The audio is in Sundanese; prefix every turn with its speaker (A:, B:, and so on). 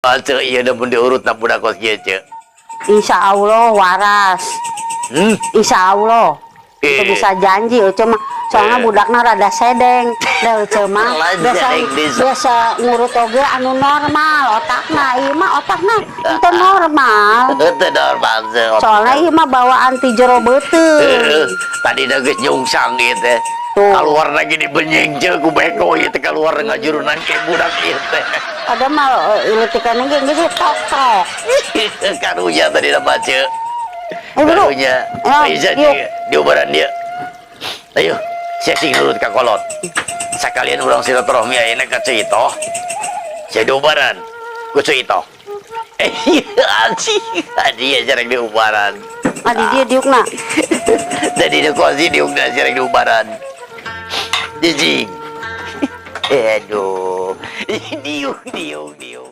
A: Ceu, iya udah pun diurut na budak kos kieu, Ceu.
B: Insya Allah waras. Insya Allah. Itu bisa janji Ece mah. Soalnya budakna rada sedeng. Da Ece mah
A: Lain
B: biasa
A: sedeng bisa.
B: Biasa ngurut oge anu normal otakna. Ieu mah otakna itu normal.
A: Itu normal, Ceu.
B: Soalnya ieu mah bawaan ti jero beuteung.
A: Tadi dah geus nyungsang ieu teh.
B: Tuh.
A: Keluar lagi di benyeng, Ceu, ku beko ieu teh keluar ngajurunan ke budak ieu teh.
B: Ada mah ileutikan ge geus tok tok.
A: Karunya tadi dah baca.
B: Eh, bro.
A: Karunya.
B: Ayo,
A: Ayo,
B: yuk.
A: Diubaran dia. Ayo, sia sing nurut ka kolot. Sakalian urang silaturahmi ayeuna ka Ceu Itoh. Sia diubaran ku Ceu Itoh. Eh, anjing, dia jarang diubaran.
B: Ah, di dia diukna.
A: Jadi di kosi diukna jarang diubaran. Jijing. Aduh, diuk diuk diuk.